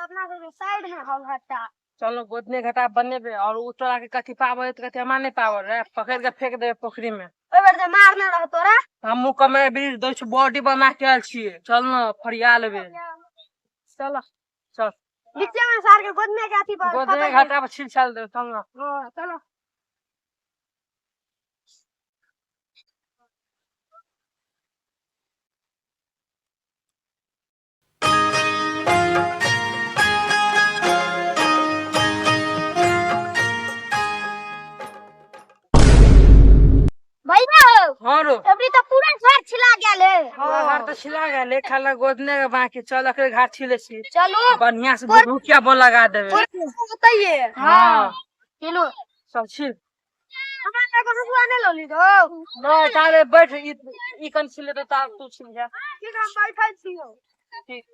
तो अपना सब साइड में हम हटा। चलो गोदने घाटा बनेबे और उ तोरा के कथी पावर है, कथी हमरा नहीं पावर है, पकड़ के फेंक देबे पोखरी में। ओइ बेर जे मारने रह तोरा। हमहूँ कमे बीज दै छी, बॉडी बना के आयल छियै, चल न फरिया लेबे। चलो चल। बीचे में सार के गोदने के अथी पर गोदने पकड़ घाटा पर छील छाल देबे, चल न। हां चलो। भैया हो। हाँ रो। अबरी तो पूरा घर छिला गेल है। पूरा घर तो छिला गेल है, खाली गोदने के बाकी। चल अकरे घाट छिले छी। चलो। बढ़िया से भुकिया बोल लगा देबे। बताइए। हाँ। चलो। सब छिल। हमरा एगो हसुआ नहीं लोली दो। नहीं तारे बैठ, ई कन छिले तो तार तू छिल जा। ठीक हम बैठल छियो। ठीक।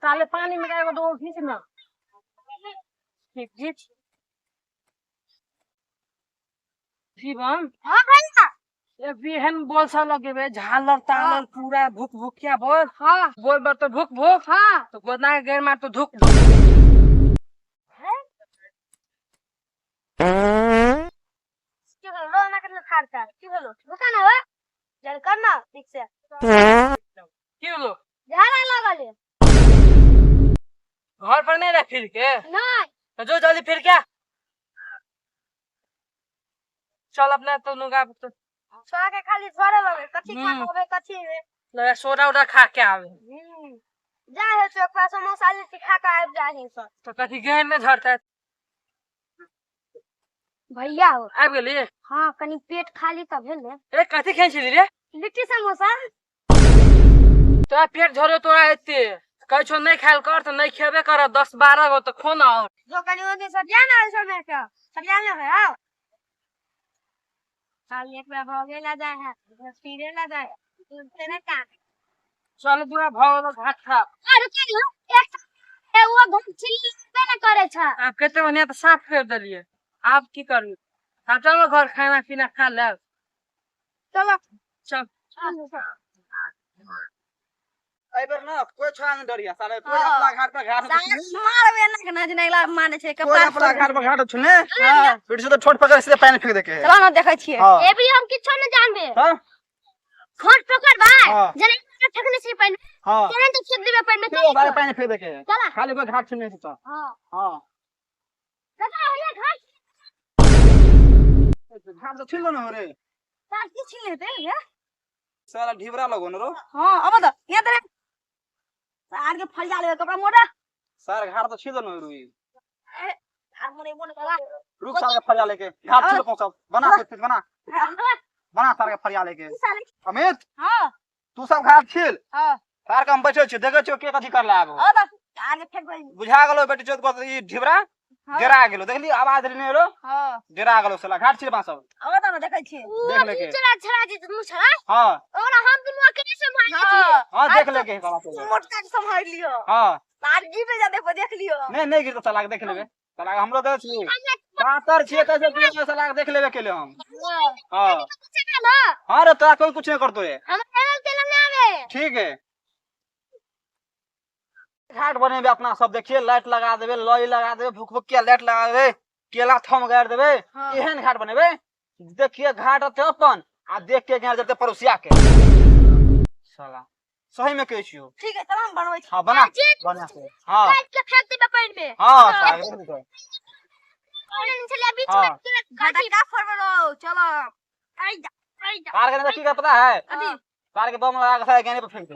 ताले पानी में एगो दो घीच ना। ठीक घीच। शिवम। हाँ भैया। एक एहन बोल सा लगेबे झालर तालर पूरा भूख भूखिया बोल। हाँ। बोल बर तो भूख भूख। हाँ। तो गोदना के गैर मार तो धुक धुक। की भेलो रोल ना करने खार खार की भेलो रुका ना हो जल कर ना ठीक से। की भेलो? झाड़ा लगल है। घर पर नहीं रह फिर के? नहीं। तो जो जल्दी फिर क्या? चल अपना तो नुगा तो। छोड़ा के खाली झोरे लगे कथी खा हम्म। के आवे कथी है। लगा सोडा उडा खा के आवे। जा है चौक पर समोसा लिट्टी खा के आबि जा है सब। तो कथी गेहूं में झड़ता है। भैया हो। आबि गेली? हाँ कनी पेट खाली त भेल ने। ए कथी खाइ छली रे? लिट्टी समोसा। तोरा पेट झरो तोरा एते कहै छौ नहीं खायल कर त नहीं खेबे कर, 10-12 गो त खो ना और। जो कनी ओने सरिया ना समय के सरिया ना है आओ। खाली एक बार भोगे ला जाए है फिरे ला जाए तेरे का। चल दूरा भोग घाट खा। अरे चल एक ए वो घाट छिल ना करे छ। आप कते बढ़िया त साफ कर देलिए, आप की करू? आप चलो घर खाना पीना खा ले। चलो। चल। एहि बेर ना कोई छोड़ा नहीं डरिया साले, कोई हाँ। अपना घाट पर घाट साले मारबे ना के ना जेना मारे छै कोई कपार अपना पर। घाट पर घाट छुने। हाँ। फिर से तो ठोट पकड़ सीधे पानी फेंक देके। चलो ना देखै छियै। हाँ। ए भी हम किछो न जानबे। हाँ? ठोट पकड़ भाई। हाँ। जेना फेंकने छै पानि। हाँ। तुरंत फेंक देबे पानि में। फिर सारे पानी फेंक देके। चला। खाली कोई घाट छुने से तो। हाँ। हाँ। दादा, होले घाट। घाट तो छिल न हो रे। साल की छिल हेतै रे? साला ढिबरा लगो न रो। हाँ, अब त यहाँ त रे। सार के फरिया लेबे कपड़ा मोटा। सार घाट तो छिल न रुई। ए, घाट मोरे मोने कला। रुक सार के फरिया लेके। घाट छिल पहुंचा। बना फिर बना। बना सार के फरिया लेके। अमित। हाँ। तू सब घाट छिल। हाँ। सार के हम बैठल छी, देखै छियो के कथी करला आब। अब त घाट के फेंक देबै। बुझा गेलो बेटी चोद को ई ढिबरा। हाँ। डेरा गेलो, देखली आवाज रे रो। हाँ। डेरा गेलो साला, घाट छिल बा सब। अब त न देखै छी। देख लेके। चला छड़ा जे दुनू छड़ा। हाँ। ओकरा हम दुनू अकेले संभाल हाँ। छियै। हाँ, देख लेके साला चल। मोटका के संभाल लियो। हाँ। सार गिर जा देखो, देख लियो। नहीं, नहीं गिरतो साला के देख लेबे। साला के हमरो दे छी। पातर छियै त जे गिरतो साला के देख लेबे केले हम। हाँ। हाँ रे, तोरा कोई कुछ नहीं करतो रे। हम एल तेल ना आवे। ठीक है। घाट बनेबे अपना सब, देखिए लाइट लगा देबे, लई लगा देबे, भुक भुकिया लाइट लगा देबे, केला थम गाड़ि देबे। हाँ। एहन घाट बनेबे देखिए घाट रहते अपन आ देख के गाड़ जते पड़ोसिया के। साला सही में कहै छियौ। ठीक है, चल हम बनबै छी। हाँ, बना, बना से। हाँ। काट के फेंक देबे पानि में। हाँ, साला, देख लेबै। पानि छलै बीच में हाँ। तुरंत घाटा का फरबे रो, चलो। आई जा, आई जा। कार के की कर पता है? कथी? कार के बम लगा के सारा गाने पर फेंक दे।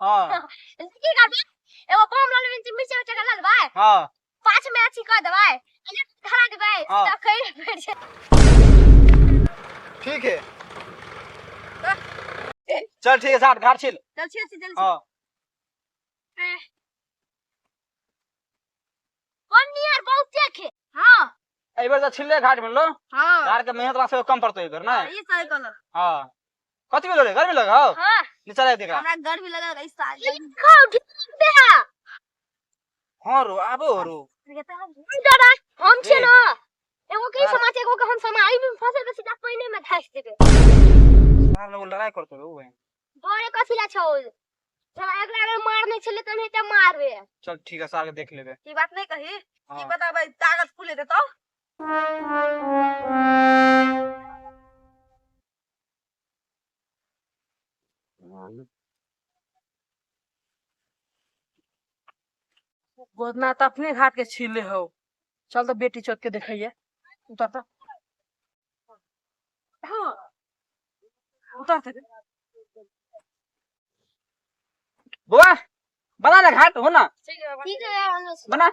हाँ। की करबे? एगो बम लऽ लेबै, मिर्चा उर्चा के लगबै। हाँ। पाँच में अथी कऽ देबै, धरा देबै, हाँ। तऽ खैर पड़ि जेतै। ठीक है। चल ठीक है, साथ घाट छिल। चल, छिल, छिल, चल, छिल। हाँ। पन्नी आर बहुते खे। हाँ। एहि बेर तऽ छिलले घाट मिललो। हाँ। यार के मेहनत वास्ते कम पड़तो एहि बेर ना। ई सही कहलक। हाँ। कथी भेलो रे? गर्मी लगल? हाँ। नीचा लाग देखा। हमरा गर्मी लगल ई साल। खाओ, ढीक दे। हाँ रो, आबो रो। दादा, हम छियै ए। ना। एगो के हाँ। समाज, एगो के हम समाज, एहि में फसल के सीधा पानि में धस देबै। साल लोग लड़ाई करतो रे उ। डरे कथी ला छौ? साला अगला बेर मारने छले त नहीं त मारबे। चल ठीक है, सार के देख लेबे। ई बात नहीं कही। हाँ। ई बताबै ताकत फूले दे तो। गोदना तो अपने घाट के छीले हो। चल तो बेटी चौथ के देखिए। उतर तो। हाँ उतर तो। बुआ बना ना घाट हो ना, ठीक है बना।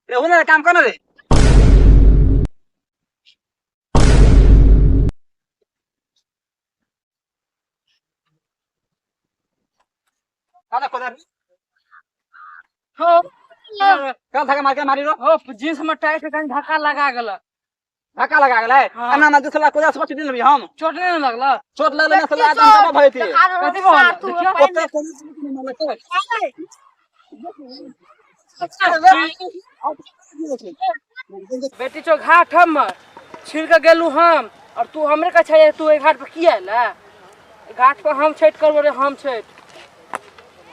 रे हो ना, काम कर ना रे। आना कोदार हो कल धक्का मार के मारी रो। हो जींस में टाइट कहीं धक्का लगा गेल। धक्का लगा गेलै। हाँ। एना में दूसरा कोदार से बच दिन हम चोट नहीं लगल? चोट लगलै ना साला एकदम दबा भई थी। कथी भऽ गेल? देखियौ। ओते कोनो चीज नहि मारलकै। बेटी चो घाट हम छील के गेलू हम, और तू हमरे का छै, तू एहि घाट पर किया एला? घाट पर हम छठि करबो रे, हम छठि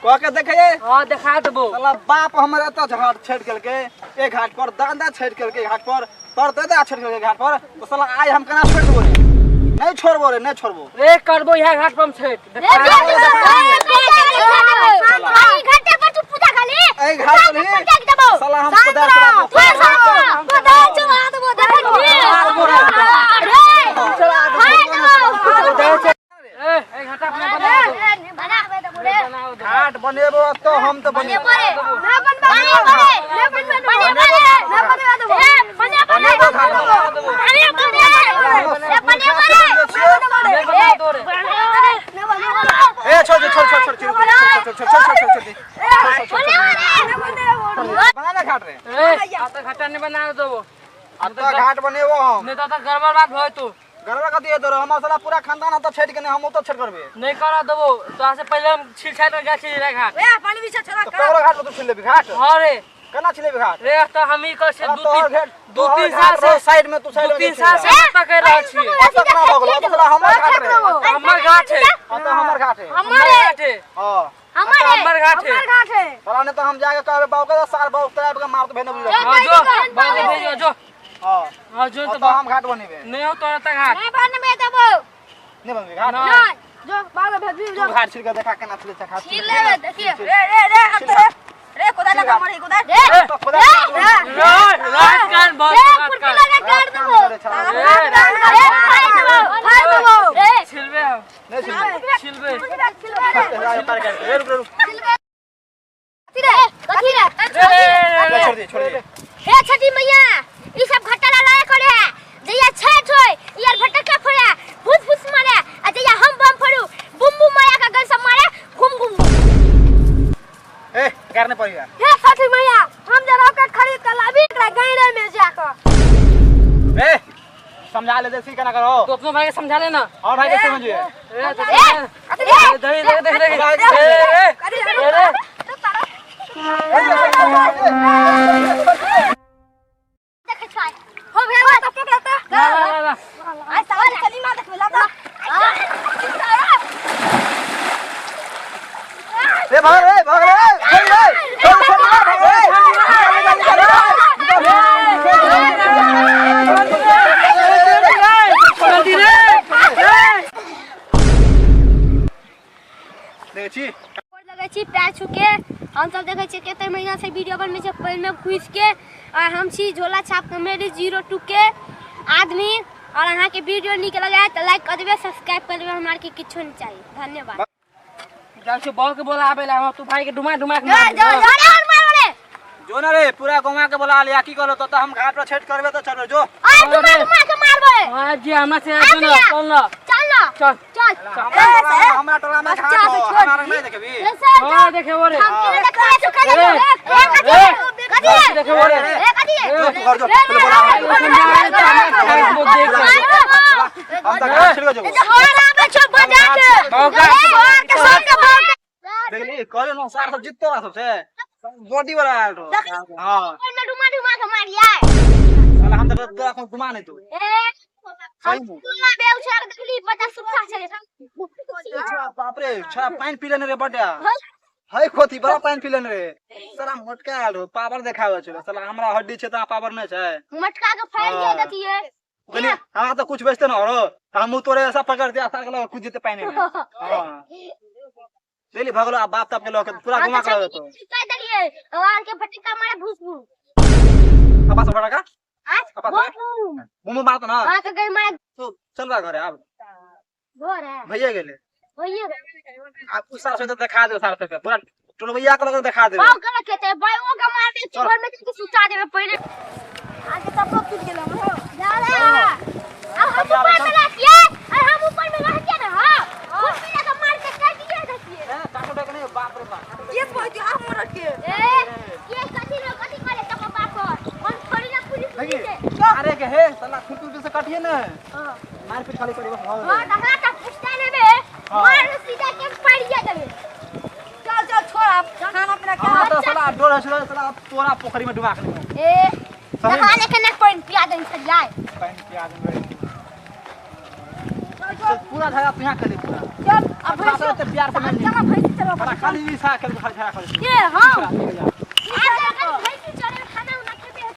कह के देखिए। हाँ देखा देबो। साला बाप हमर एतऽ घाट छठि केलकै, एक घाट पर दादा छठि केलकै, घाट पर पर दादा छठि केलकै घाट पर, तो साला आइ हम केना छोड़ि देबो रे? नहीं छोड़बो रे, नहीं छोड़बो रे, करबो इएह घाट पर हम छठि। रे घाटे पर तू पूजा खाली एहि घाट पर ही साला हम कोदार चलाबो। ए एहि घाट अपने बना दो। बनाओ दो। घाट बनेबो तो हम तो बनेबो। बना दो रे। ए छोड़ दे, छोड़ छोड़ छोड़ छोड़ छोड़ छोड़ छोड़ छोड़ छोड़ दे। बना ना घाट रे। ए आ तऽ घाटा नहीं बना देबो। अब तो घाट बनेबो हम। नहीं तो तऽ गड़बड़ बात भऽ तू। गड़बड़ कथी हेतौ रे? हमर साला पूरा खानदान हतौ छठि के, हम ओतऽ छठि करबे। नहीं करा देबो तो से पहले हम छील छाल के गाछी रे घाट। ए पानी बीच छोड़ा तो तोरो घाट पर तू छील लेबी घाट? हाँ रे। केना छिलेबी घाट? रे तो हम ही कहै छियै साला दू तोहर तीन घाट, दू तोहर तीन घाट साल रहो से साइड में, तू साइड दू में तीन छिल साल ले। से हम कहि रहल छियै। अब तक ना भऽ गेलौ, अब साला हमर घाट रे। हमर घाट है। अब तऽ हमर घाट है। हमर घाट है। हाँ हमर घाट है। घाट है। साला नहीं तो हम जाके कहबे बाबू के, साल बाबू तोरा के मार तो भेने बुझल। हाँ जो बाबू के भेजो जो। हाँ हाँ जो अब तो तो हम घाट बनेबे। नहीं हो तोरा तक घाट। नहीं बनबे घाट? नहीं। जो बाल भेजी तू घाट छिल के देखा केना छिले छै घाट। छील लेबै देखिए। रे रे रे अब तो रे रे कोदार लगा मारी कोदार। तो खुदा रात रात कान बहुत रात कान। छिलबे हम। नहीं छिलबे। छिलबे। राय पार कर दे, रुक रुक। रे रे रे रे छोड़ दे, छोड़ दे। हे छठी मैया, ई सब घाटा लड़ाई करे है। जहिया छठ होय यार फटक्का फोड़े भूस भूस मारे, आ जहिया हम बम फोड़ू बुम बुम मारा का गन सब मारे घूम घूम। ए करने पड़ेगा। हे छठी मैया, हम जे रॉकेट खरीद के लाबी एकरा गाड़े में जाके। ए समझा ले देसी केना करो। तू अपनो भाई के समझा ले ना। और भाई के समझिए। ए तो ए देख देख देख। ए ए रे देखे छै हो भेल तो पकड़ता। ना ना ना। आई साला चली मार देखबे लाता। ए भाग रे, भाग रे, छोड़ रे, छोड़ छोड़ भाग रे। निकल जल्दी रे। देखै छी गोर लगै छी पैर छू के। हम सब देखै छियै कते महीना से वीडियो बनबै छै पानि में घुसि के, और हम छी झोला छाप कॉमेडी 02 के आदमी। और अहाँ के वीडियो नीक लगे तो लाइक कर देबै, सब्सक्राइब कर देबै, हमरा के किछो नहीं चाहिए। धन्यवाद। जाय छी बाबू के बोलाबै ला, हम तू भाई के डुमा डुमा के जो मार जो देबो। जो रे मार रे। जो ना रे, पूरा गाँव के बोला लिया की करो तो हम घाट पर छठ करबे तो चलो जो। आ डुमा डुमा के मारबै। हाँ जी हमरा से जो ना चल ना। चल ना। चल चल। हमरा टोला में घाट हो, हमरा रंग नहीं देखबी। हाँ देखे वो रे। हम के देखै छी कथी ए कथी कथी देखे वो रे। ए कथी जो तू घर जो, पहले बोला। हम तो घाट छिड़ जेबो। देख ली कहले ना सार सब जीततो ना सबसे बॉडी वाला आयल रहो। हां डुमा डुमा के मारियै। साला हम तो तोरा कोन घुमा नहीं तू। ए सही में। तोरा बेउछार देखली 50 रुपया छले। छा बाप रे, छा पानि पी लेने रे बड्डा। है खोती बड़ा पानि पी लेने रे। साला मोटका आयल हो, पावर देखावे छलो। साला हमरा हड्डी छै त पावर नहि छै। मटका के फाड़ हाँ। के देतिए। बोलिए हमरा तो कुछ बेचते ना औरो हमहू तोरे ऐसा पकड़ दिया साला के कुछ जेते पानी में। हां चली भगलो आ बाप ताप के लके पूरा घुमा के तो कह देलिए और के फटका मारे भूस भूस। पापा से बड़ा का आज पापा भूस से भूस। मुंह मारत ना। हां तो गई मारे। तो चल रहा घरे अब। घर है। भैया गेले। भैया आप उस साल से तो दिखा दे साल से पूरा टोलवैया के लगे दिखा दे। बाव कर खेते भाई ओ के मार दे चल। घर में के सुता देबे पहले। आगे सब लोग टूट गेल हमरो। जा रे अब हम ऊपर में रहतिए और हम ऊपर में रहतिए ना। हां कुर्सी लगा मार के कह दिए देखिए। ए काटो डक नहीं बाप रे बाप। केस पहुंच आ मोर के। ए ये कथी रे कथी करे तक बाप कौन थोड़ी ना पुलिस देखिए पुलिस से। अरे के हे साला खुद से काटिए ना। हां मार पीट खाली करी बस हो। हां त हां त पूछता ने बे। हाँ। मार सीधा के पड़िया देबे। चल चल छोड़ अब खाना पीना खा। हां तो साला डोर हसलो साला तोरा पोखरी में डुबा के नहीं। ए सही नहा लेके ना पानी पिया देन सजाए। पानी पिया दे पूरा झगड़ा तू यहाँ कर दे पूरा। चल अब भैंस तो प्यार से चल भैंस चलो। बड़ा खाली भी सा कर खाली झगड़ा कर। के हां।